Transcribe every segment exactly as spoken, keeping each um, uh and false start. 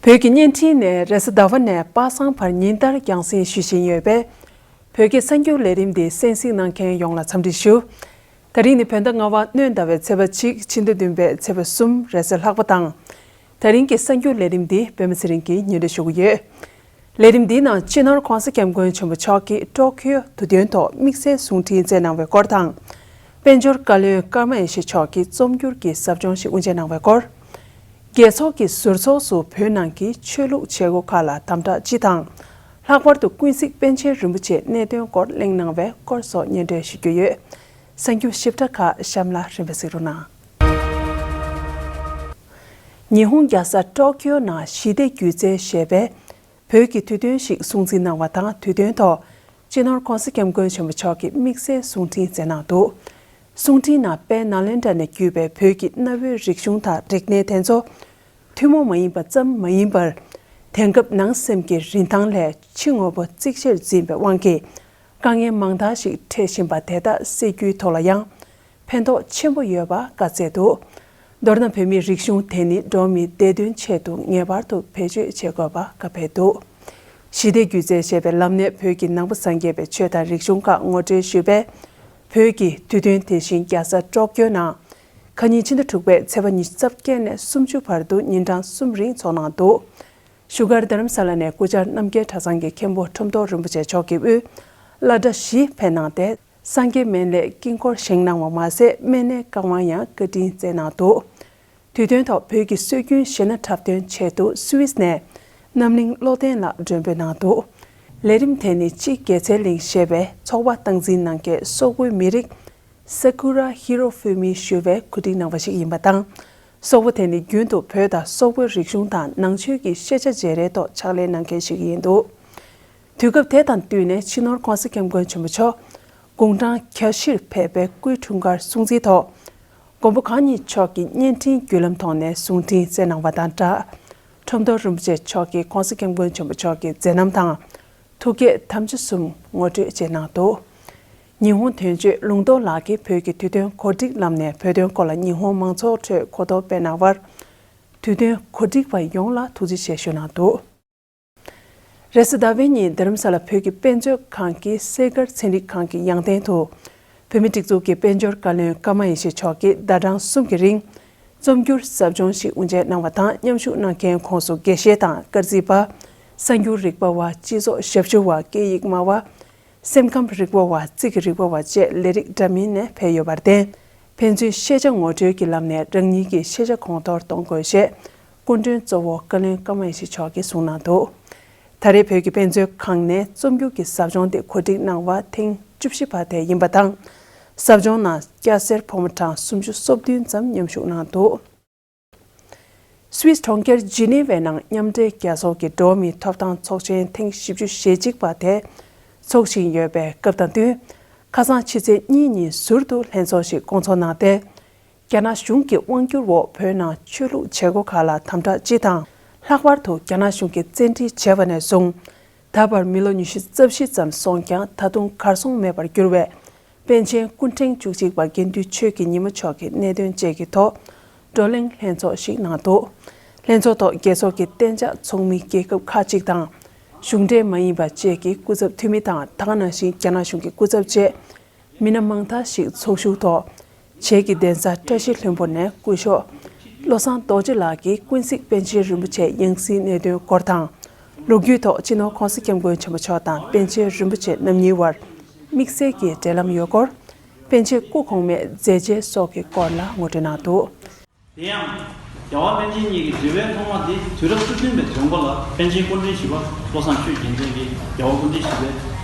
བོད་ཀྱི་བརྙན་འཕྲིན་ནས་རེས་གཟའ་ཟླ་བ་ནས་པ་སངས་བར་ཉིན་ལྟར་རྒྱང་སྲིང་ཞུ་བཞིན་ཡོད་པས། བོད་སྐད་གསར་འགྱུར་ལས་རིམ་འདི་གསན་གཟིགས་གནང་མཁན་ཡོངས་ལ་འཚམས་འདྲི་ཞུ། ད་རིང་ནི་བོད་ཟླ་ལྔ་པ་སྣྲོན་ཟླ་བའི་ཚེས་པ་གཅིག་ཕྱི་ཟླ་བདུན་པའི་ཚེས་པ་གསུམ་རེས་གཟའ་ལྷག་པ་དང་། ད་རིང་གི་གསར་འགྱུར་ལས་རིམ་འདི་པད་མ་ཚེ་རིང་གིས་སྙན་སྒྲོན་ཞུ་གི་ཡོད། ལས་རིམ་འདིའི་ནང་སྤྱི་ནོར་༧གོང་ས་༧སྐྱབས་མགོན་ཆེན་པོ་མཆོག་གིས་ཀྲོ་ཁྱོ་དུས་སྟོན་ཐོག་དམིགས་བསལ་གསུང་འཕྲིན་སྩལ་གནང་བའི་སྐོར་དང་། དཔལ་འབྱོར་བཀའ་བློན་ཀརྨ་ཡེ་ཤེས་མཆོག་གིས་རྩོམ་སྒྱུར་གྱི་ཟབ་སྦྱོང་ཞིག་དབུ་འབྱེད་གནང་བའི་སྐོར། རྒྱལ་ཚོགས་ཀྱི་ཟུར་ཚོགས་སུ་བོད་ནང་གི་ཆོས་ལུགས་བྱེད་སྒོ་ཁག་ལ་དམ་དྲག་སྤྱི་དང་། ལྷག་པར་དུ་ཀུན་གཟིགས་པཎ་ཆེན་རིན་པོ་ཆེའི་གནད་དོན་སྐོར་གླེང་གནང་བའི་སྐོར་སོགས་སྙན་སྒྲོན་ཞུ་རྒྱུ་ཡོད། གསར་འགྱུར་ཞིབ་ཕྲ་ཁག་གཤམ་ལ་རིམ་པས་གཟིགས་རོགས་གནང་། ཉི་ཧོང་རྒྱལ་ས་ཀྲོ་ཁྱོ་ནང་ཞི་བདེ་སྒྱུ་རྩལ་ཞེས་པའི་བོད་ཀྱི་དུས་སྟོན་ཞིག་སྲུང་བརྩི་གནང་བ་དང་། དུས་སྟོན་ཐོག་སྤྱི་ནོར་༧གོང་ས་༧སྐྱབས་མགོན་ཆེན་པོ་མཆོག་གིས་དམིགས་བསལ་གསུང་འཕྲིན་སྩལ་གནང་འདུག། གསུང་འཕྲིན་ནང་དཔལ་ནཱ་ལེནྡྲ་ནས་བརྒྱུད་པའི་བོད་ཀྱི་གནའ་བོའི་རིག་གཞུང་དང་རིག་གནས་དེ་ཚོ་ཐུན་མོང་མ་ཡིན་པ་ཙམ་མ་ཡིན་པར། དེང་སྐབས་ནང་སེམས་ཀྱི་རིན་ཐང་ལས་ཕྱི་དངོས་པོ་གཙིགས་ཆེར་འཛིན་པའི་དབང་གིས། དཀའ་ངལ་མང་དག་ཞིག་འཕྲད་བཞིན་པ་དེ་དག་སེལ་རྒྱུའི་ཐོག་ལ་ཡང་། ཕན་ཐོགས་ཆེན་པོ་ཡོད་པ་བཀའ་སྩལ་འདུག། མདོར་ན་བོད་མིའི་རིག་གཞུང་དེ་ནི་འགྲོ་བ་མིའི་བདེ་དོན་ཆེད་དུ་ངེས་པར་དུ་བེད་སྤྱོད་བྱེད་དགོས་པ་བཀའ་ཕེབས་འདུག། ཞི་བདེ་སྒྱུ་རྩལ་ཞེས་པའི་ལམ་ནས་བོད་ཀྱི་ནང་པ་སངས་རྒྱས་པའི་ཆོས་དང་རིག་གཞུང་ཁག་ངོ་སྤྲོད་ཞུས་པའི་བོད་ཀྱི་དུས་སྟོན་དེ་བཞིན་རྒྱལ་ས་ཀྲོ་ཀྱོ་ནང་ཁ་ཉིན་ཕྱི་ཟླ་དྲུག་པའི་ཚེས་པ་ཉི་ཤུ་རྩ་བརྒྱད་ནས་སུམ་ཅུ་བར་དུ་ཉིན་གྲངས་གསུམ་རིང་འཚོགས་གནང་འདུག། བཞུགས་སྒར་རྡ་རམ་ས་ལ་ནས་སྐུ་བཅར་རྣམ་རྒྱལ་གྲྭ་ཚང་གི་མཁན་པོ་ཁྲོམ་ཐོག་རིན་པོ་ཆེ་མཆོག་གི་དབུས་བླ་གྲྭ་བཞི་ཕེབས་གནང་སྟེ། སངས་རྒྱས་སྨན་བླའི་དཀྱིལ་འཁོར་བཞེངས་གནང་བ་མ་ཟད། སྨན་གནས་བཀའ་དབང་ཡང་བཀའ་དྲིན་སྩལ་གནང་འདུག། དུས་སྟོན་ཐོག་བོད་ཀྱི་སྲོལ་རྒྱུན་གཞས་སྣ་འཁྲབ་སྟོན་ཆེད་དུ་སུད་སི་ནས་རྣམ་གླིང་བློ་ལྡན་ལགས་མགྲོན་འབོད་གནང་འདུག། ལས་རིམ་དེ་ནི་སྤྱི་རྒྱལ་མཚན་གླིང་ཞེས་པའི་ཚོགས་པ་སྟངས་འཛིན་གནང་མཁན་སོག་པོའི་མི་རིགས་ས་ཀུ་ར་ཧི་རོ་ཧྥུ་མི་ཞུ་བས་གོ་སྒྲིག་གནང་བ་ཞིག་ཡིན་པ་དང་། སོག་པོ་དེ་ནི་རྒྱུན་དུ་བོད་དང་སོག་པོའི་རིག་གཞུང་དང་ནང་ཆོས་ཀྱི་ཤེས་བྱ་བརྗེ་རེས་ཐོག་ཕྱག་ལས་གནང་མཁན་ཞིག་ཡིན་འདུག། དུས་སྐབས་དེ་དང་བསྟུན་ནས་སྤྱི་ནོར་༧གོང་ས་༧སྐྱབས་མགོན་ཆེན་པོ་མཆོག་དགུང་གྲངས་གྱ་བཞིར་ཕེབས་པའི་སྐུའི་འཁྲུངས་སྐར་སྲུང་བརྩིའི་ཐོག་མགོན་པོ་གང་ཉིད་མཆོག་གིས་བརྙན་འཕྲིན་བརྒྱུད་ལམ་ཐོག་ནས་གསུང་འཕྲིན་སྩལ་གནང་བ་དང་སྦྲགས། ཁྲོམ་ཐོག་རིན་པོ་ཆེ་མཆོག་གིས་༧གོང་ས་༧སྐྱབས་མགོན་ཆེན་པོ་མཆོག་གི་མཛད་རྣམ་དང་། ཐུགས་བསྐྱེད་དམ་བཅའ་གསུམ་ངོ་སྤྲོད་བྱས་གནང་འདུག། ཉི་ཧོང་དོན་གཅོད་ལུང་རྟོགས་ལགས་ཀྱིས་བོད་ཀྱི་དུས་སྟོན་གོ་སྒྲིག་ལམ་ནས་བོད་དོན་སྐོར་ལ་ཉི་ཧོང་མང་ཚོགས་ཁྲོད་གོ་རྟོགས་སྤེལ་གནང་བར། དུས་སྟོན་གོ་སྒྲིག་པ་ཡོངས་ལ་ཐུགས་རྗེ་ཆེ་ཞུ་གནང་འདུག། རེས་གཟའ་ཟླ་བའི་ཉིན་རྡ་རམ་ས་ལ་བོད་ཀྱི་དཔེ་མཛོད་ཁང་གི་སེ་གར་ཚན་རིག་ཁང་གི་ཡང་སྟེང་དུ། བོད་མིའི་སྒྲིག་འཛུགས་ཀྱི་དཔལ་འབྱོར་བཀའ་བློན་ཀརྨ་ཡེ་ཤེས་མཆོག་གིས་ཟླ་གྲངས་གསུམ་གྱི་རིང་། རྩོམ་སྒྱུར་ཟབ་སྦྱོང་ཞིག་དབུ་འབྱེད་གནང་བ་དང་། མཉམ་ཞུགས་གནང་མཁན་ཁོངས་སུ་དགེ་བཤེས་དང་། སྐར་རྩིས་པ། གསར་འགྱུར་རིག་པ་བ། སྤྱི་ཚོགས་ཞབས་ཞུ་བ། སྐད་ཡིག་སྨྲ་བ། སེམས་ཁམས་རིག་པ་བ། རྩིས་ཀྱི་རིག་པ་བ་བཅས་ལས་རིགས་འདྲ་མིན་ནས་ཕེབས་ཡོད་པར་བརྟེན། ཕན་ཚུན་ཤེས་བྱ་ངོ་སྤྲོད་ཀྱི་ལམ་ནས་རང་ཉིད་ཀྱི་ཤེས་བྱ་གོང་མཐོར་གཏོང་དགོས་ཞེས། སྐུ་མགྲོན་གཙོ་བོ་བཀའ་བློན་ཀརྨ་ཡེ་ཤེས་མཆོག་གིས་གསུངས་གནང་འདུག། ད་རེས་བོད་ཀྱི་དཔེ་མཛོད་ཁང་ནས་རྩོམ་སྒྱུར་གྱི་ཟབ་སྦྱོང་དེ་གོ་སྒྲིག་གནང་བ་ཐེངས་བཅུ་བཞི་པ་དེ་ཡིན་པ་དང་། ཟབ་སྦྱོང་ནང་སྐྱ་སེར་ཕོ་མོ་གྲངས་སུམ་ཅུ་སོ་བདུན་ཙམ་མཉམ་ཞུགས་གནང་འདུག། སུད་སི་གྲོང་ཁྱེར་ཇི་ནི་ཝའི་ནང་མཉམ་འབྲེལ་རྒྱལ་ཚོགས་ཀྱི་འགྲོ་བ་མིའི་ཐོབ་ཐང་ཚོགས་ཆེན་ཐེངས་བཞི་བཅུ་ཞེ་གཅིག་པ་དེ་འཚོགས་བཞིན་ཡོད་པའི་སྐབས་དང་བསྟུན། ཁ་སང་ཕྱི་ཚེས་གཉིས་ཉིན་ཟུར་དུ་ལྷན་ཚོགས་ཤིག་བསྐོང་ཚོགས་གནང་སྟེ། རྒྱ་ནག་གཞུང་གི་དབང་བསྒྱུར་འོག་བོད་ནང་ཆོས་ལུགས་བྱེད་སྒོ་ཁག་ལ་དམ་དྲག་སྤྱི་དང་། ལྷག་པར་དུ་རྒྱ་ནག་གཞུང་གིས་བཙན་ཁྲིད་བྱས་པ་ནས་བཟུང་། ད་བར་མི་ལོ་ཉི་ཤུ་རྩ་བཞི་ཙམ་སོང་ཀྱང་། ད་དུང་གར་སོང་མེད་པར་གྱུར་བའི། པཎ་ཆེན་སྐུ་ཕྲེང་བཅུ་གཅིག་པ་དགེ་འདུན་ཆོས་ཀྱི་ཉི་མ་མཆོག་གི་གནད་དོན་བཅས་ཀྱི་ཐོག་བགྲོ་གླེང་ལྷན་ཚོགས་ཤིག་གནང་འདུག། ལྷན་ཚོགས་ཐོག་རྒྱལ་ཚོགས་ཀྱི་གཏན་འཇགས་ཚོགས་མི་རྒྱལ་ཁབ་ཁག་ཅིག་དང་། གཞུང་འབྲེལ་མ་ཡིན་པ་བཅས་ཀྱི་སྐུ་ཚབ་འཐུས་མི་དང་། ད་ག་ནང་བཞིན་རྒྱ་ནག་གཞུང་གི་སྐུ་ཚབ་བཅས། མི་སྣ་མང་དག་ཞིག་ཚོགས་ཞུགས་ཐོག། བྱེས་ཀྱི་གདན་ས་བཀྲ་ཤིས་ལྷུན་པོ་ནས་སྐུ་ཞབས་བློ་བཟང་རྡོ་རྗེ་ལགས་ཀྱིས་ཀུན་གཟིགས་པཎ་ཆེན་རིན་པོ་ཆེའི་ཡང་སྲིད་གནད་དོན་སྐོར་དང་། ལོ་རྒྱུས་ཐོག་སྤྱི་ནོར་༧གོང་ས་༧སྐྱབས་མགོན་ཆེན་པོ་མཆོག་དང་པཎ་ཆེན་རིན་པོ་ཆེ་རྣམ་གཉིས་དབར་དམིགས་བསལ་གྱི་འབྲེལ་ལམ་ཡོད་སྐོར། པཎ་ཆེན་སྐུ་གོང་མའི་མཛད་རྗེས་སོགས་ཀྱི་སྐོར་ལ་ངོ་སྤྲོད་གནང་འདུག། དེ་ཡང་། རྒྱལ་བ་པཎ་ཆེན་གཉིས་ཀྱི་འབྲེལ་བའི་ཐོག་མ་དེ་དུས་རབས་བཅུ་བདུན་པའི་དོན་གོ་ལ་པཎ་ཆེན་སྐུ་ཕྲེང་བཞི་པ་བློ་བཟང་ཆོས་རྒྱལ་མཚན་གྱིས་རྒྱལ་བ་སྐུ་ཕྲེང་བཞི་པའི་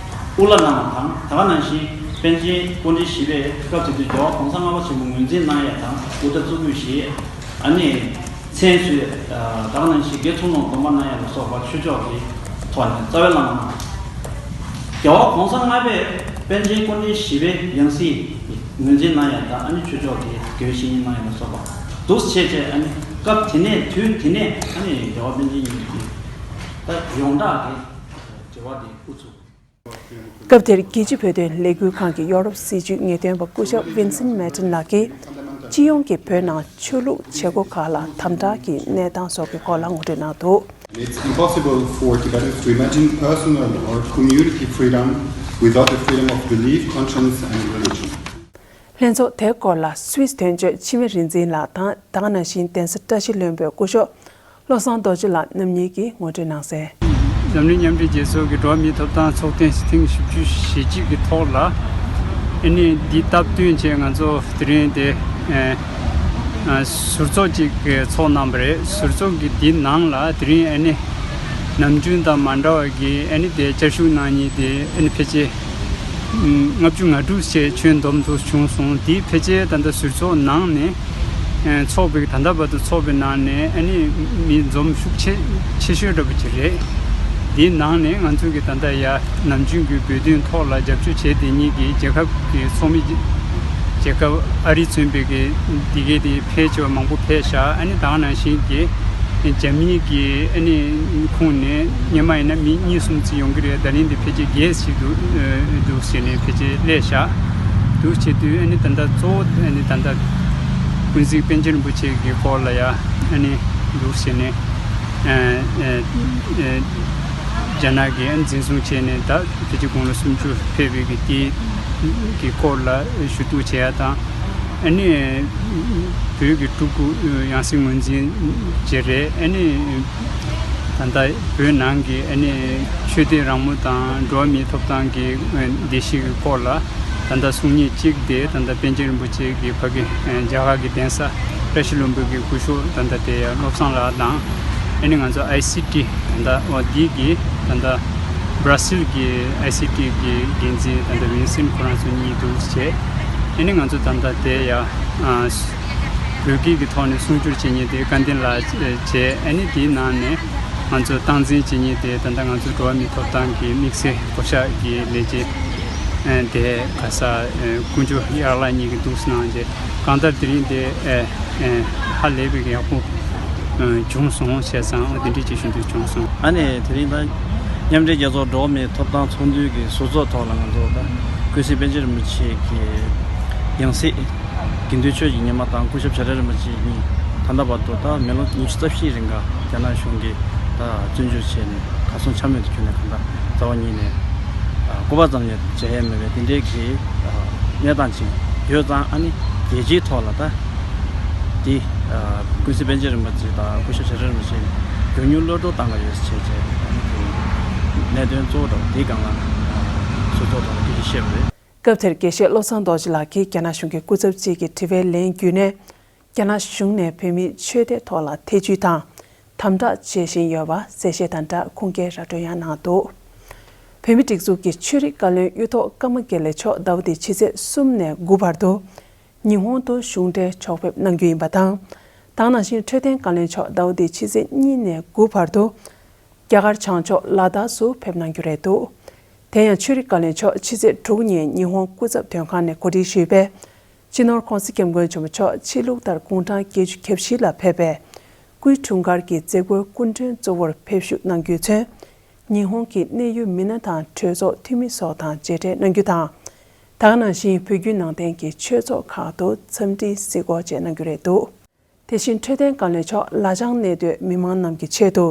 དབུ་བླ་གནང་བ་དང་། ད་ག་ནང་བཞིན་པཎ་ཆེན་སྐུ་ཕྲེང་བཞི་པས་སྐབས་དེ་དུས་རྒྱལ་བ་གོང་ས་ལྔ་པ་ཆེན་པོ་ངོས་འཛིན་གནང་ཡ་དང་། དབུ་སྐྲ་བཙུགས་འབུལ་བཞེས། ཨ་ནི། མཚན་གསོལ། ད་ག་ནང་བཞིན་དགེ་ཚོགས་ནོར་སྡོམ་པ་གནང་ཡ་ལ་སོགས་པ་ཆོས་ཕྱོགས་ཀྱི་ཐོག་ནས་རྩ་བའི་བླ་མ་གནང་། རྒྱལ་བ་གོང་ས་ལྔ་པས་པཎ་ཆེན་སྐུ་ཕྲེང་བཞི་པའི་ཡང་སྲིད་ངོས་འཛིན་གནང་ཡ་དང་། ཨ་ནི་ཆོས་ཕྱོགས་ཀྱི་དགེ་བའི་བཤེས་གཉེན་གནང་ཡ་ལ་སོགས་པ་འདུག་སེ་བྱས་བྱས། ཨ་ནི་སྐབས་དེ་ནས་དུས་དེ་ནས་ཨ་ནི་རྒྱལ་བ་པཎ་ཆེན་གཉིས་ཀྱིས་ད་ཡོངས་གྲགས་ཀྱི་འབྲེལ་བ་དེ་དབུ་ཚུགས། སྐབས་དེར་རྒྱལ་སྤྱིའི་བོད་དོན་ལས་འགུལ་ཁང་གི་ཡོ་རོབ་སྲིད་བྱུས་ངེས་སྟོན་པ་སྐུ་ཞབས་ཝིན་སེན་མེ་ཏན་ལགས་ཀྱིས། སྤྱི་ཡོངས་ཀྱི་བོད་ནང་ཆོས་ལུགས་བྱེད་སྒོ་ཁག་ལ་དམ་དྲག་གི་གནས་སྟངས་སོགས་ཀྱི་སྐོར་ལ་ངོ་སྤྲོད་གནང་འདུག། It's impossible for Tibetans to imagine personal or community freedom without the freedom of belief, conscience, and religion. ལྷན་ཚོགས་དེའི་སྐོར་ལ་སུད་སི་དོན་གཅོད་འཆི་མེད་རིག་འཛིན་ལགས་དང་། ད་ག་ནང་བཞིན་གདན་ས་བཀྲ་ཤིས་ལྷུན་པོའི་སྐུ་ཞབས་བློ་བཟང་རྡོ་རྗེ་ལགས་རྣམ་གཉིས་ཀྱིས་ངོ་སྤྲོད་གནང་གསལ། འཛམ་གླིང་མཉམ་འབྲེལ་རྒྱལ་ཚོགས་ཀྱི་འགྲོ་བ་མིའི་ཐོབ་ཐང་ཚོགས་ཐེངས་ཐེངས་བཞི་བཅུ་ཞེ་གཅིག་གི་ཐོག་ལ། ཨ་ནི་འདི་སྟབས་བསྟུན་བྱས་ང་ཚོ་དེ་རིང་དེ་ཨ་ཨ་ཟུར་ཚོགས་ཅིག་གི་ཚོགས་གནང་བ་རེད། ཟུར་ཚོགས་ཀྱི་འདི་ནང་ལ་དེ་རིང་ཨ་ནི་ནམ་རྒྱུན་དང་མ་འདྲ་བ་གི་ཨ་ནི་དེ་བཅར་ཞུགས་གནང་མཁན་དེ་ཨ་ནི་ཕལ་ཆེར་ལྔ་བཅུ་ང་དྲུག་བཅས་ཁྱོན་བསྡོམས་དུ་བྱུང་སོང་། དེ་ཕལ་ཆེར་ད་ལྟ་ཟུར་ཚོགས་ནང་ནས་ཚོགས་པའི་ད་ལྟ་བར་དུ་ཚོགས་པའི་ནང་ནས་ཨ་ནི་མི་འཛོམས་ཤུགས་ཆེ་ཆེ་ཤོས་འདྲ་པོ་ཅིག་རེད། དེའི་ནང་ནས་ང་ཚོ་གི་ད་ལྟ་ཡ་ནམ་རྒྱུན་གྱི་བོད་དོན་ཐོག་ལ་རྒྱབ་སྐྱོར་བྱས་དེ་ཉིད་ཀྱི་རྒྱལ་ཁབ་ཀྱི་ཚོགས་མི་རྒྱལ་ཁབ་ཨ་རི་མཚོན་པའི་གི་འདི་གའི་དེ་ཕལ་ཆེ་བ་མང་པོ་ཕེབས་ཤག་ཨ་ནི་ད་ག་ནང་བཞིན་གྱི་རྒྱ་མིའི་གི་ཨ་ནི་ཁོངས་ནས་སྔོན་མ་ཡིན་ན་མི་གཉིས་གསུམ་ཙམ་ཡོང་གི་རེད། ད་རིང་འདི་ཕལ་ཆེར་བརྒྱད་ཅིག་འདུག་འདུག་ཟེར་ནས་ཕལ་ཆེར་སླེབས་ཤག་འདུག་བྱེད་དུས་ཨ་ནི་ད་ལྟ་གཙོ་བོ་ཨ་ནི་ད་ལྟ་ཀུན་གཟིགས་པཎ་ཆེན་རིན་པོ་ཆེ་གི་སྐོར་ལ་ཡ་ཨ་ནི་འདུག་ཟེར་ནས་ཨ་ཨ་ཨ་རྒྱ་ནག་གིས་ཨ་ནི་འཛིན་བཟུང་བྱས་ནས་ད་ཕལ་ཆེར་དགུང་ལོ་སུམ་ཅུ་ཕེབས་པའི་གི་དེ་གི་སྐོར་ལ་ཞུ་གཏུག་བྱེད་ཡ་དང་། ཨ་ནི་བོད་ཀྱི་སྤྲུལ་སྐུ་ཡང་སྲིད་ངོས་འཛིན་བྱེད་རེད། ཨ་ནི་ད་ལྟ་བོད་ནང་གི་ཨ་ནི་ཆོས་དད་རང་མོས་དང་འགྲོ་བ་མིའི་ཐོབ་ཐང་གི་བདེ་སྐྱིད་ཀྱི་སྐོར་ལ་ད་ལྟ་གསུང་ཉིན་གཅིག་དེ་ད་ལྟ་པཎ་ཆེན་རིན་པོ་ཆེ་གི་ཕ་གི་རྒྱ་གར་གྱི་གདན་ས་བཀྲ་ཤིས་ལྷུན་པོ་གི་སྐུ་ཞབས་ད་ལྟ་དེ་བློ་བཟང་ལགས་དང་། ཨ་ནི་ང་ཚོ་ཨའི་སི་ཊི་ད་ལྟ་འོ་འདི་གི་ད་ལྟ་བྷ་ར་སིལ་གྱི་ཨའི་སི་ཊི་གི་འགན་འཛིན་ད་ལྟ་ཝིན་སིན་ཁོ་རང་ཚོ་གཉིས་འདུག་བྱས། ཨ་ནི་ང་ཚོ་ད་ལྟ་དེ་ཡ་ཨ་བོད་སྐད་ཀྱི་ཐོག་ནས་གསུང་བསྒྱུར་བྱེད་མཁན་དེ་སྐལ་ལྡན་ལགས་བྱས། ཨ་ནི་དེའི་ནང་ནས་ང་ཚོ་སྟངས་འཛིན་བྱེད་མཁན་དེ་ད་ལྟ་ང་ཚོ་འགྲོ་བ་མིའི་ཐོབ་ཐང་གི་དམིགས་བསལ་བསྐོ་བཞག་གི་ལས་བྱེད་དེ་ག་ས་དཀོན་མཆོག་གཡག་ལགས་གཉིས་ཀྱིས་འདུག་གནང་རྗེས་གང་ལྟར་དེ་རིང་དེ་ཧ་ལས་པའི་ཡག་པོ་བྱུང་སོང་བྱས་ཙང་འདི་འདྲ་ཅིག་ཞུ་འདོད་བྱུང་སོང་། ཨ་ནི་དེ་རིང་ད་མཉམ་འབྲེལ་རྒྱལ་ཚོགས་འགྲོ་བ་མིའི་ཐོབ་ཐང་ཚོགས་འདུ་གི་ཟུར་ཚོགས་ཐོག་ལ་ང་ཚོ་ད་ཀུན་གཟིགས་པཎ་ཆེན་རིན་པོ་ཆེ་གི་ཡང་སྲིད་དགེ་འདུན་ཆོས་ཀྱི་ཉི་མ་དང་སྐུ་ཞབས་བྱ་བྲལ་རིན་པོ་ཆེ་གཉིས་ད་ལྟ་བར་དུ་ད་མི་ལོ་ཉི་ཤུ་རྩ་བཞིའི་རིང་ག་རྒྱ་ནག་གཞུང་གིས་ད་བཙོན་འཇུག་བྱས་ནས་གར་སོང་ཆ་མེད་དུ་གྱུར་ནས་གང་ལྟར་རྩ་བ་ཉིད་ནས་སྐུ་པར་ཙམ་ཡང་མཇལ་ཡས་མེད་པའི་དེ་འདྲའི་གི་གནས་སྟངས་ཅིག་ཡོད་ཙང་། ཨ་ནི་རྒྱལ་སྤྱིའི་ཐོག་ལ་ད་འདི་ཀུན་གཟིགས་པཎ་ཆེན་རིན་པོ་ཆེ་དང་སྐུ་ཞབས་བྱ་བྲལ་རིན་པོ་ཆེ་མགྱོགས་མྱུར་གློད་གྲོལ་བཏང་ག་ཡོད་ཟེར་བྱས་བྱས་ཨ་ནི་དེ་གནད་དོན་གཙོ་བོ་འདྲ་བོ་འདིའི་སྒང་ལ་ཟུར་ཚོགས་ཐོག་ལ་དེ་འདྲ་བཤད་པ་རེད། སྐབས་དེར་དགེ་བཤེས་བློ་བཟང་རྡོ་རྗེ་ལགས་ཀྱིས་རྒྱ་ནག་གཞུང་གི་སྐུ་ཚབ་ཅིག་གི་དྲི་བའི་ལན་བརྒྱུད་ནས། རྒྱ་ནག་གཞུང་ནས་བོད་མིའི་ཆོས་དད་ཐོག་ལ་ཐེ་ཇུས་དང་དམ་དྲག་བྱེད་བཞིན་ཡོད་པ་གསལ་བཤད་དང་སྦྲགས་ཁུངས་སྐྱེལ་ར་སྤྲོད་ཡང་གནང་འདུག་བོད་མིའི་སྒྲིག་འཛུགས་ཀྱི་ཆོས་རིག་བཀའ་བློན་གཡུ་ཐོག་ཀརྨ་དགེ་ལེགས་མཆོག་ཟླ་བ་འདིའི་ཕྱི་ཚེས་གསུམ་ནས་དགུ་བར་དུ་ཉི་ཧོང་དུ་གཞུང་འབྲེལ་ཕྱོགས་ཕེབས་གནང་རྒྱུ་ཡིན་པ་དང་། ད་ག་ནང་བཞིན་འཕྲོད་བསྟེན་བཀའ་བློན་མཆོག་ཟླ་བ་འདིའི་ཕྱི་ཚེས་གཉིས་ནས་དགུ་བར་དུ་རྒྱ་གར་བྱང་ཕྱོགས་ལ་དྭགས་སུ་ཕེབས་གནང་རྒྱུ་རེད་འདུག་དེ་ཡང་ཆོས་རིག་བཀའ་བློན་མཆོག་ཕྱི་ཚེས་དྲུག་ཉིན་ཉི་ཧོང་སྐུ་ཚབ་དོན་ཁང་ནས་གོ་སྒྲིག་ཞུས་པའི་སྤྱི་ནོར་༸གོང་ས་༸སྐྱབས་མགོན་ཆེན་པོ་མཆོག་ཕྱི་ལུགས་ལྟར་དགུང་གྲངས་བརྒྱད་ཅུ་གྱ་བཞི་ལ་ཕེབས་པའི་སྐུའི་འཁྲུངས་སྐར་གྱི་མཛད་སྒོའི་སྐུ་མགྲོན་གཙོ་བོར་ཕེབས་ཞུགས་གནང་རྒྱུས་མཚོན། ཉི་ཧོང་གི་གནད་ཡོད་མི་སྣ་དང་གྲོས་ཚོགས་འཐུས་མི་སོགས་དང་མཇལ་འཕྲད་གནང་རྒྱུ་དང་། ད་ག་ནང་བཞིན་བོད་བརྒྱུད་ནང་བསྟན་གྱི་ཆོས་ཚོགས་ཁག་ཏུ་འཚམས་འདྲིའི་གཟིགས་སྐོར་བཅས་གནང་རྒྱུ་རེད་འདུག་དེ་བཞིན་འཕྲོད་བསྟེན་བཀའ་བློན་མཆོག་ལ་ལྗང་གནས་སྡོད་མི་མང་རྣམས་ཀྱི་ཆེད་དུ།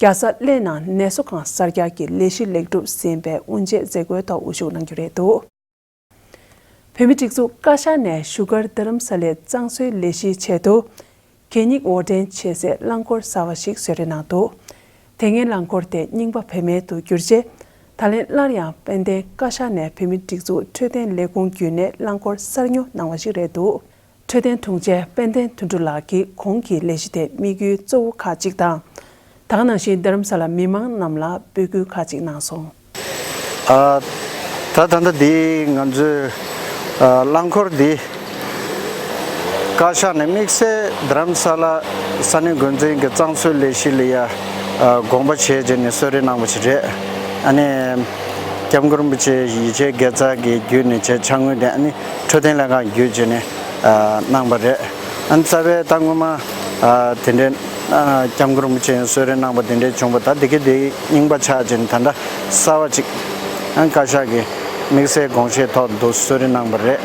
རྒྱལ་ས་གླེ་ནང་ནད་གསོ་ཁང་གསར་རྒྱག་གི་ལས་གཞི་ལེགས་གྲུབ་ཟིན་པའི་དབུ་འབྱེད་མཛད་སྒོའི་ཐོག་དབུ་བཞུགས་གནང་རྒྱུ་རེད་འདུག་བོད་མིའི་སྒྲིག་འཛུགས་བཀའ་ཤག་ནས་བཞུགས་སྒར་རྡ་རམ་ས་ལའི་གཙང་བཟོའི་ལས་གཞིའི་ཆེད་དུ། གད་སྙིགས་དབོར་འདྲེན་བྱེད་སའི་རླངས་འཁོར་གསར་བ་ཞིག་བཟོ་སྐྲུན་གནང་འདུག་དེ་སྔའི་རླངས་འཁོར་དེ་རྙིང་པ་བེད་མེད་དུ་གྱུར་རྗེས། ད་ལན་སླར་ཡང་དཔལ་ལྡན་བཀའ་ཤག་ནས་བོད་མིའི་སྒྲིག་འཛུགས་འཕྲོད་བསྟེན་ལས་ཁུངས་བརྒྱུད་ནས་རླངས་འཁོར་གསར་ཉོ་གནང་བ་ཞིག་རེད་འདུག་འཕྲོད་བསྟེན་དྲུང་ཆེ་དཔལ་ལྡན་དོན་གྲུབ་ལགས་ཀྱིས་གོང་གི་ལས་གཞི་དེའི་དམིགས་ཡུལ་གཙོ་བོ་ཁག་ཅིག་དང་། ད་ག་ནང་བཞིན་རྡ་རམ་ས་ལ་མི་མང་རྣམས་ལ་འབོད་སྐུལ་ཁག་ཅིག་གནང་སོང་། ཨ། ད་ད་ལྟ་འདི་ང་ཚོའི་ཨ་རླངས་འཁོར་འདི་བཀའ་ཤག་ནས་དམིགས་བསལ་རྡ་རམ་ས་ལ་ས་གནས་འགོ་འཛིན་གྱི་གཙང་བཟོའི་ལས་གཞི་ལ་ཡ་ཨ་དགོངས་པ་བཞེས་བྱས་ནས་གསོལ་རས་གནང་བ་ཞིག་རེད། ཨ་ནི་སྐྱབས་མགོན་རིན་པོ་ཆེ་ཡིད་ཆེས་དགེ་རྩ་གི་བརྒྱུད་ནས་བྱས་ཕྱག་དངུལ་དེ་ཨ་ནི་འཕྲོད་བསྟེན་ལྷན་ཁང་བརྒྱུད་བྱས་ནས་ཨ་གནང་བ་རེད། ཨ་ནི་རྩ་བའི་ད་སྔོན་མ་ཨ་དེ་འདྲའི་ཨ་སྐྱབས་མགོན་རིན་པོ་ཆེ་ཡིས་གསོལ་རས་གནང་བ་དེ་འདྲའི་བྱུང་བ་ད་དེ་ག་དེ་རྙིང་པ་ཆགས་བྱས་ནས་ད་ལྟ་གསར་བ་ཅིག་ཨ་བཀའ་ཤག་གིས་དམིགས་བསལ་དགོངས་བཞེས་ཐོག་ཏུ་གསོལ་རས་གནང་བ་རེད།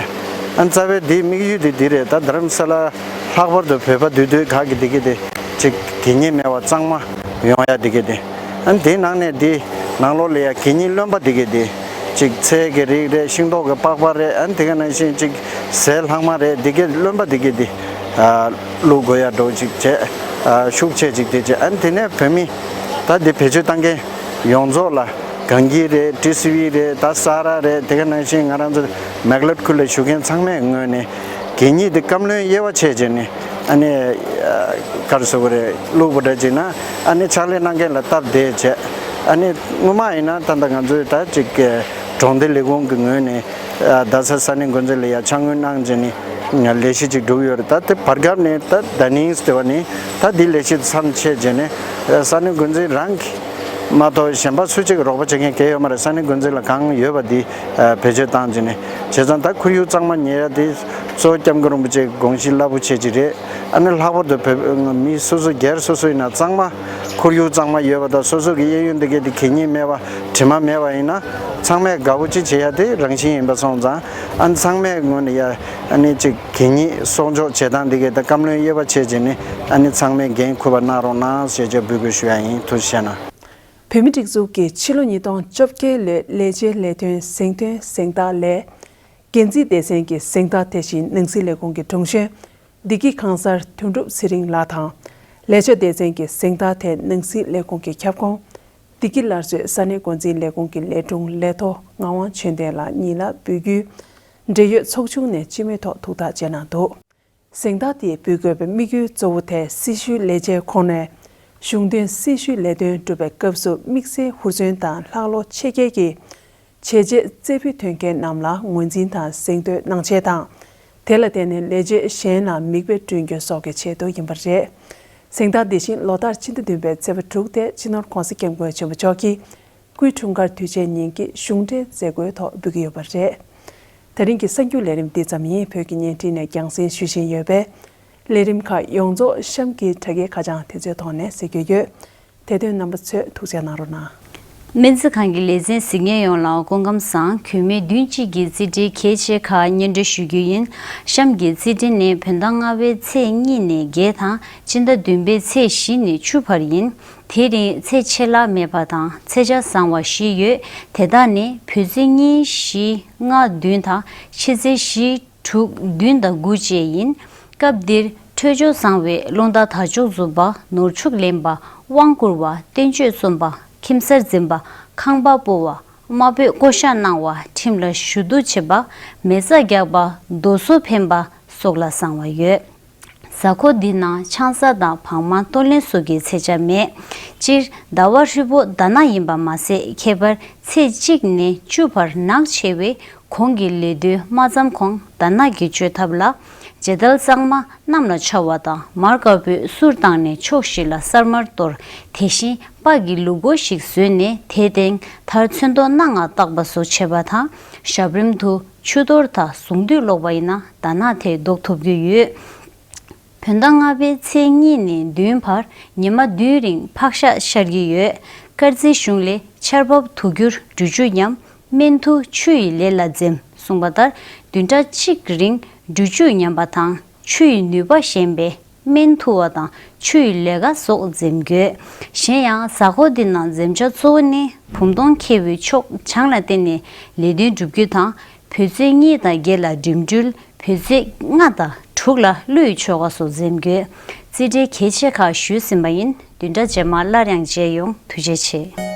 ཨ་ནི་རྩ་བའི་འདིའི་དམིགས་ཡུལ་དེ་འདི་རེད། ད་རྡ་རམ་ས་ལ་ལྷག་པར་དུ་བོད་པ་འདུས་སྡོད་ཁག་གི་དེ་ག་དེ་ཅིག་དགེ་བསྙེན་མེད་པ་གཙང་མ་ ཡོང་ཡ་དེ་གི་དེ། ཨ་ནི་དེའི་ནང་ནས་དེ་ནང་ལོགས་ལ་ཡ་གད་སྙིགས་རློན་པ་དེ་གི་དེ། ཅིག་ཚལ་གྱི་རིགས་རེད། ཤིང་ཏོག་གི་པགས་པ་རེད། ཨ་ནི་དེ་ག་ནང་བཞིན་ཅིག་ཟས་ལྷག་མ་རེད། དེ་གི་རློན་པ་དེ་གི་དེ། ཨ་བླུག་དགོས་ཡ་འགྲོ་ཅིག་བྱས། ཨ་ཤུགས་ཆེ་ཅིག་དེ་བྱས། ཨ་ནི་དེ་ནས་བོད་མི་ད་དེ་བེད་སྤྱོད་བཏང་མཁན་ཡོངས་རྫོགས་ལ། གངས་སྐྱིད་རེད། ཊི་སི་ཝི་རེད། ད་ས་ར་རེད། དེ་ག་ནང་བཞིན་ང་རང་ཚོ་མེག་ལོད་ཁུལ་ལ་བཞུགས་མཁན་ཚང་མའི་ངོས་ནས་གད་སྙིགས་དེ་སྐམ་རློན་དབྱེ་བ་ཕྱེ་བྱས་ནས། ཨ་ནི་ག་རེ་ཟེར་དགོས་རེད། བླུགས་པ་འདྲ་བྱས་ན། ཨ་ནི་ཕྱག་ལས་གནང་མཁན་ལ་སྟབས་བདེ་བྱས། ཨ་ནི་སྔོན་མ་ཡིན་ན་ད་ལྟ་ང་ཚོའི་ད་ཅིག་གྲོང་སྡེ་ལས་ཁུངས་ཀྱི་ངོས་ནས་རྡ་ས་ས་གནས་འགོ་འཛིན་ལ་ཡ་ཕྱག་དངུལ་གནང་བྱས་ནས་ལས་གཞི་ཅིག་བསྒྲུབས་ཡོད་རེད། ད་དེ་བར་སྐབས་ནས་ད་ད་ནིང་ཟེར་བ་ནི་ད་འདི་ལས་གཞི་མཚམས་ཆད་བྱས་ནས། ས་གནས་འགོ་འཛིན་རང་གི་མ་གཏོགས་གཞན་པ་སུ་གཅིག་གིས་རོགས་པ་བྱེད་མཁན་གང་ཡོད་མ་རེད། ས་གནས་འགོ་འཛིན་ལ་གང་ཡོད་པ་འདི་བེད་སྤྱོད་བཏང་བྱས་ནས། བྱས་ཙང་ད་ཁོར་ཡུག་གཙང་མ་ཉར་ཡ་དེ་གཙོ་བོ་སྐྱབས་མགོན་རིན་པོ་ཆེའི་དགོངས་གཞི་རླབས་པོ་ཆེ་ཅིག་རེད། ཨ་ནི་ལྷག་པར་དུ་བོད་མི་སོ་སོ་སྒེར་སོ་སོ་ཡིན་ན་གཙང་མ་ཁོར་ཡུག་གཙང་མ་ཡོད་པ་དང་། སོ་སོ་གི་གཡས་གཡོན་འདི་གའི་དེ་གད་སྙིགས་མེད་པ་དྲི་མ་མེད་པ་ཡིན་ན། ཚང་མས་དགའ་པོ་ཅིག་བྱེད་ཡ་དེ་རང་བཞིན་ཡིན་པ་སོང་ཙང་། ཨ་ནི་ཚང་མའི་ངོས་ནས་ཡ་ཨ་ནི་ཅིག་གད་སྙིགས་གསོག་འཇོག་བྱེད་སྟངས་འདི་གའི་དེ་སྐམ་རློན་དབྱེ་བ་ཕྱེ་བྱས་ནས། ཨ་ནི་ཚང་མས་འགན་འཁུར་བ་གནང་རོགས་གནང་ཞེས་བཅས་འབོད་སྐུལ་ཞུ་ཡ་ཡིན། ཐུགས་རྗེ་གནང་། བོད་མིའི་སྒྲིག་འཛུགས་ཀྱི་ཕྱི་ལོ་ཉིས་སྟོང་བཅོ་བརྒྱད་ལོའི་ལས་བྱེད་ལས་དོན་གཟེངས་ཐོན་གཟེངས་རྟགས་ལས། འགན་འཛིན་སྡེ་ཚན་གྱི་གཟེངས་རྟགས་དེ་བཞིན་ནང་སྲིད་ལས་ཁུངས་ཀྱི་དྲུང་གཞོན་བདེ་སྐྱིད་ཁང་གསར་དོན་གྲུབ་ཚེ་རིང་ལགས་དང་། ལས་བྱ་སྡེ་ཚན་གྱི་གཟེངས་རྟགས་དེ་ནང་སྲིད་ལས་ཁུངས་ཀྱི་ཁྱབ་ཁོངས་བདེ་སྐྱིད་སླར་གསོའི་ས་གནས་འགོ་འཛིན་ལས་ཁུངས་ཀྱི་ལས་དྲུང་ལས་ཐོག་ངག་དབང་ཆོས་ལྡན་ལགས་གཉིས་ལ་འབུལ་རྒྱུའི་འབྲེལ་ཡོད་ཚོགས་ཆུང་ནས་སྤྱི་མོས་ཐོག་ཐུགས་ཐག་བཅད་གནང་འདུག། གཟེངས་རྟགས་དེ་འབུལ་དགོས་པའི་དམིགས་ཡུལ་གཙོ་བོ་དེ་སྲི་ཞུའི་ལས་བྱེད་ཁོངས་ནས་གཞུང་དོན་སྲི་ཞུའི་ལས་དོན་སྒྲུབ་པའི་སྐབས་སུ་དམིགས་བསལ་ཧུར་བརྩོན་དང་ལྷག་བློ་ཆེ་བསྐྱེད་ཀྱིས་བྱས་རྗེས་རྩེ་ཕུད་ཐོན་མཁན་རྣམས་ལ་ངོས་འཛིན་དང་གཟེངས་བསྟོད་གནང་ཆེད་དང་། དེ་ལ་བརྟེན་ནས་ལས་བྱེད་གཞན་ལ་མིག་དཔེ་བསྐྲུན་རྒྱུ་སོགས་ཀྱི་ཆེད་དུ་ཡིན་པ་རེད། གཟེངས་རྟགས་འདི་བཞིན་ལོ་ལྟར་ཕྱི་ཟླ་བདུན་པའི་ཚེས་པ་དྲུག་སྟེ་སྤྱི་ནོར་༧གོང་ས་༧སྐྱབས་མགོན་ཆེན་པོ་མཆོག་གིས། སྐུའི་འཁྲུངས་སྐར་དུས་ཆེན་ཉིན་གྱི་གཞུང་འབྲེལ་མཛད་སྒོའི་ཐོག་འབུལ་གྱི་ཡོད་པ་རེད། དེ་རིང་གི་གསར་འགྱུར་ལས་རིམ་འདི་ཙམ་ཡིན། བོད་ཀྱི་བརྙན་འཕྲིན་ནས་རྒྱང་སྲིང་ཞུ་བཞིན་ཡོད་པས། ལས་རིམ་ཁག་ཡོངས་རྫོགས་གཤམ་གྱི་དྲ་རྒྱའི་ཁ་བྱང་དེ་ཚོའི་ཐོག་ནས་གཟིགས་རྒྱུ་ཡོད། དེ་དོན་རྣམ་པ་ཚོས་ཐུགས་རྗེ་གནང་རོགས་གནང་། སྨན་རྩིས་ཁང་གི་ལས་ཚན་གཟིགས་མཁན་ཡོངས་ལ་སྐུ་ཁམས་བཟང་། གུས་མོས་བདུན་གཅིག་གི་རྩིས་འབྲེལ་གལ་ཆེ་ཁག་སྙན་སྒྲོན་ཞུ་རྒྱུ་ཡིན། གཤམ་གྱི་རྩིས་འབྲེལ་ནི་བོད་ཟླ་ལྔ་པའི་ཚེས་གཉིས་ནས་བརྒྱད་དང་། སྤྱི་ཟླ་བདུན་པའི་ཚེས་བཞི་ནས་བཅུ་བར་ཡིན། དེ་རིང་ཚེས་ཆད་ལྷག་མེད་པ་དང་ཚེས་ཆ་བཟང་བ་བཞི་ཡོད། དེ་དག་ནི་བོད་ཚེས་གཉིས། བཞི། ལྔ། བདུན་དང་ཕྱི་ཚེས་བཞི། དྲུག། བདུན་དང་དགུ་བཅས་ཡིན། སྐབས་འདིར་འཕྲོད་སྦྱོར་བཟང་བའི་རླུང་རྟ་དར་ལྕོག་འཛུམ་པ། ནོར་ཕྱུགས་ལེན་པ། དབང་བསྐུར་བ། བསྟན་བཅོས་རྩོམ་པ། ཁྱིམ་གསར་འཛིན་པ། ཁང་པ་སྤོ་བ། དམའ་འབེབས་བསྐོ་བཞག་གནང་བ། ཁྲིམས་ལ་ཞུ་གཏུག་བྱེད་པ། མེ་བཙའ་རྒྱག་པ། རྡོ་སོལ་འཕེན་པ་སོགས་ལ་བཟང་བ་ཡོད། གཟའ་འཁོར་འདི་ནང་ཆང་ས་དང་བག་མ་གཏོར་ལེན་སོགས་ཀྱི་ཚེས་ཆ་མེད། སྤྱིར་ཟླ་བ་ཧྲིལ་པོ་ཟླ་ནག་ཡིན་པ་མ་ཟད། ཁྱད་པར་ཚེས་གཅིག་ནས་བཅུ་བར་ནག་ཆེ་བས། གོང་གི་ལས་དོན་མ་བརྩམས་གོང་ཟླ་ནག་གི་བཅོས་ཐབས་ལ། རྗེས་ལྟར་གཙང་མ་གནམ་ལ་འཕྱར་བ་དང་། མར་དཀར་པོའི་གསུར་བཏང་ནས་ཕྱོགས་བཞི་ལ་གསར་མར་གཏོར། དེ་བཞིན་སྤགས་ཀྱི་ལུག་མགོ་ཞིག་བཟོས་ནས་དེའི་སྟེང་མཐར་ཚོན་མདོག་སྣ་ལྔ་བཏགས་པ་སོགས་བྱེད་པ་དང་། ཞབས་རིམ་དུ་ཆུ་གཏོར་དང་གཟུངས་འདུས་ཀློག་པ་ཡིན་ན་ཟླ་ནག་དེ་ཟློག་ཐུབ་ཀྱི་ཡོད། བོད་ཟླ་ལྔ་པའི་ཚེས་གཉིས་ནས་བདུན་བར་ཉི་མ་བདུན་རིང་ཕག་ཤ་ཤར་གྱི་ཡོད། སྐར་རྩིས་གཞུང་ལས་ཆར་འབབ་དུག་འགྱུར་འབྲུ་བཅུད་ཉམས། སྨན་དུ་ཆུ་ཡི་ལས་ལ་འཛེམ་གསུངས་པ་ལྟར། བདུན་ཕྲག་གཅིག་རིང་འབྲུ་བཅུད་ཉམས་པ་དང་ཆུ་ཡི་ནུས་པ་ཞན་པས་སྨན་འཐུ་བ་དང་ཆུ་ཡི་ལས་ཀ་སོགས་འཛེམ་དགོས། གཞན་ཡང་གཟའ་འཁོར་འདི་ནང་འཛེམ་བྱ་གཙོ་བོ་ནི་བུམ་སྟོང་ཁེལ་བའི་ཕྱོགས་བྱང་ལ་བརྟེན་ནས་ལས་དོན་སྒྲུབ་རྒྱུ་དང་། བོད་ཚེས་གཉིས་དང་བརྒྱད་ལ་འགྲིམ་འགྲུལ། བོད་ཚེས་ལྔ་དང་དྲུག་ལ་ཀླུ་ཡི་ཆོ་ག་སོགས་འཛེམ་དགོས། རྩིས་འབྲེལ་གལ་ཆེ་ཁག་ཞུས་ཟིན་པ་ཡིན། བདུན་ཕྲག་རྗེས་མ་སླར་ཡང་མཇལ་ཡོང་། ཐུགས་རྗེ་ཆེ།